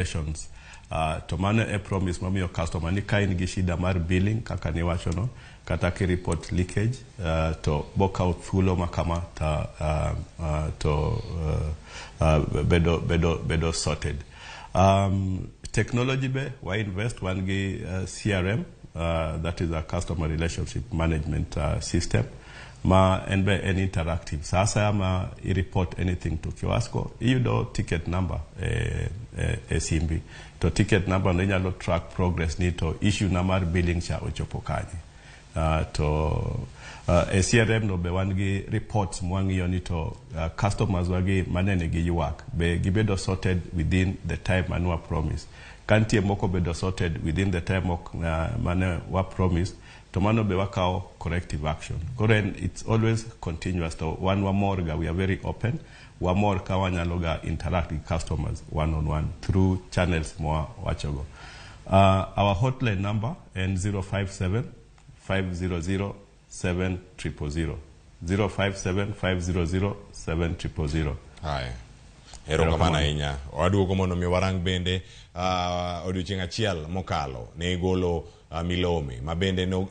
Operations. To mano e promise mamiyo customer ni ka in gi shida mar billing kaka niwacho no, kata ki report leakage, to bokawo thuolo ma kama ta, to bedo sorted. Technology be wa invest, wan gi CRM, that is a customer relationship management system ma en be en interactive. Sa asaya ma i report anything to Kiwasco, iyudo ticket number e simbi, to ticket number no inyalo track progress ni to issue na mar billing cha ochopo kanye. To e CRM no be wan gi reports mwang'iyo ni to customers wagi manene gi ywak be gibedo sorted within the time mane wa promise. Ka nitie moko bedo sorted within the time ok, mane wa promise, to mano be wakawo corrective action. Koro en it's always continuous. To wan wamor ga, we are very open, wamor ka wanyalo ga interact with customers one on one through channels mwa wachogo. Our hotline number en 057 500 7000, 057 500 7000. Haya. Erokamano ahinya. Waduogo mondo mi warang bende odiochieng' achiel mokalo ne igolo milome ma bende no